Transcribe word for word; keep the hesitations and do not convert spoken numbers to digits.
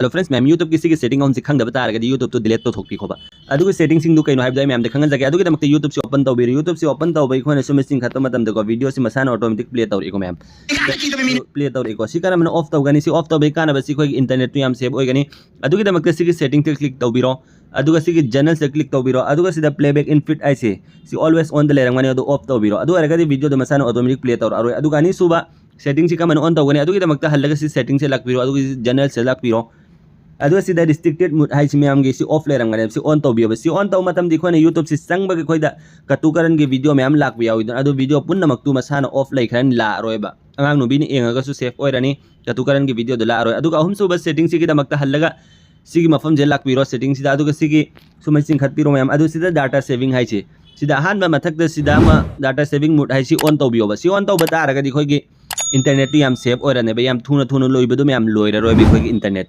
Hello friends, ꯃꯌꯥꯝ YouTubeꯀꯤ ꯁꯤꯒꯤ setting ꯑꯍꯨꯝꯁꯤ ꯈꯪꯗꯕ ꯇꯥꯔꯒꯗꯤ YouTubeꯇꯨ delete ꯇꯧꯊꯣꯛꯄꯤꯈꯣꯕ꯫ ꯑꯗꯨꯒ settingꯁꯤꯡꯗꯨ ꯀꯩꯅꯣ ꯍꯥꯏꯕꯗꯣ ꯑꯩ ꯃꯌꯥꯝꯗ ꯈꯪꯍꯟꯖꯒꯦ꯫ ꯑꯗꯨꯒꯤꯗꯃꯛꯇ YouTubeꯁꯤ open ꯇꯧꯕꯤꯔꯣ꯫ YouTubeꯁꯤ open ꯇꯧꯕ ꯑꯩꯈꯣꯏꯅ ꯁꯨꯝ ꯆꯤꯡꯈꯠꯄ ꯃꯇꯝꯗꯀꯣ videoꯁꯤ ꯃꯁꯥꯅ automatic play ꯇꯧꯔꯛꯏꯀꯣ ꯃꯌꯥꯝ꯫ Play ꯇꯧꯔꯛꯏꯀꯣ꯫ ꯁꯤ ꯀꯔꯝꯕꯅ off ꯇꯧꯒꯅꯤ? ꯁꯤ off ꯇꯧꯕꯒꯤ ꯀꯥꯟꯅꯕꯁꯤ ꯑꯩꯈꯣꯏꯒꯤ internetꯇꯨ ꯌꯥꯝ safe ꯑꯣꯏꯒꯅꯤ꯫ ꯑꯗꯨꯒꯤꯗꯃꯛꯇ ꯁꯤꯒꯤ settingꯁꯤꯗ click ꯇꯧꯕꯤꯔꯣ꯫ ꯑꯗꯨꯒ ꯁꯤꯒꯤ generalꯁꯤꯗ click ꯇꯧꯕꯤꯔꯣ꯫ ꯑꯗꯨꯒ ꯁꯤꯗ playback input ꯍꯥꯏꯁꯦ ꯁꯤ always onꯗ ꯂꯩꯔꯝꯒꯅꯤ, ꯑꯗꯨ off ꯇꯧꯕꯤꯔꯣ꯫ ꯑꯗꯨ ꯑꯣꯏꯔꯒꯗꯤ videoꯗꯣ ꯃꯁꯥꯅ automatic play ꯇꯧꯔꯛꯑꯔꯣꯏ꯫ ꯑꯗꯨꯒ ꯑꯅꯤꯁꯨꯕ settingꯁꯤ ꯀꯃꯥꯏꯅ on ꯇꯧꯒꯅꯤ? ꯑꯗꯨꯒꯤꯗꯃꯛꯇ ꯍꯜꯂꯒ ꯁꯤ settingꯁꯦ ꯂꯥꯛꯄꯤꯔꯣ, ꯑꯗꯨꯒ generalꯁꯦ ꯂꯥꯛꯄꯤꯔꯣ꯫ ꯑꯗꯨꯒ ꯁꯤꯗ restricted mode ꯍꯥꯏꯁꯤ ꯃꯌꯥꯝꯒꯤ ꯁꯤ off ꯂꯩꯔꯝꯒꯅꯦꯕ꯫ ꯁꯤ on ꯇꯧꯕꯤꯌꯣꯕ꯫ ꯁꯤ on ꯇꯧꯕ ꯃꯇꯝꯗ ꯑꯩꯈꯣꯏꯅ YouTubeꯁꯤ ꯆꯪꯕꯒ ꯑꯩꯈꯣꯏꯗ ꯀꯇꯨ ꯀꯔꯟꯒꯤ video ꯃꯌꯥꯝ ꯂꯥꯛꯄ ꯌꯥꯎꯋꯤꯗꯅ, ꯑꯗꯨ video ꯄꯨꯝꯅꯃꯛꯇꯨ ꯃꯁꯥꯅ off ꯂꯩꯈ꯭ꯔꯅꯤ, ꯂꯥꯛꯑꯔꯣꯏꯕ꯫ ꯑꯉꯥꯡ ꯅꯨꯕꯤꯅ ꯌꯦꯡꯉꯒꯁꯨ safe ꯑꯣꯏꯔꯅꯤ, ꯀꯇꯨ ꯀꯔꯟꯒꯤ videoꯗꯨ ꯂꯥꯛꯑꯔꯣꯏ꯫ ꯑꯗꯨꯒ ꯑꯍꯨꯝꯁꯨꯕ settingꯁꯤꯒꯤꯗꯃꯛꯇ ꯍꯜꯂꯒ ꯁꯤꯒꯤ ꯃꯐꯝꯁꯤꯗ ꯂꯥꯛꯄꯤꯔꯣ, settingꯁꯤꯗ, ꯑꯗꯨꯒ ꯁꯤꯒꯤ ꯁꯨꯃꯥꯏꯅ ꯆꯤꯡꯈꯠꯄꯤꯔꯣ ꯃꯌꯥꯝ꯫ ꯑꯗꯨ ꯁꯤꯗ data saving ꯍꯥꯏꯁꯦ, ꯁꯤꯗ ꯑꯍꯥꯟꯕ ꯃꯊꯛꯇ ꯁꯤꯗ ꯑꯃ data saving mode ꯍꯥꯏꯁꯤ on ꯇꯧꯕꯤꯌꯣꯕ꯫ ꯁꯤ on ꯇꯧꯕ ꯇꯥꯔꯒꯗꯤ ꯑꯩꯈꯣꯏꯒꯤ internetꯇꯨ ꯌꯥꯝ safe ꯑꯣꯏꯔꯅꯦꯕ, ꯌꯥꯝ ꯊꯨꯅ ꯊꯨꯅ ꯂꯣꯏꯕꯗꯣ ꯃꯌꯥꯝ ꯂꯣꯏꯔꯔꯣꯏꯕ ꯑꯩꯈꯣꯏꯒꯤ internet꯫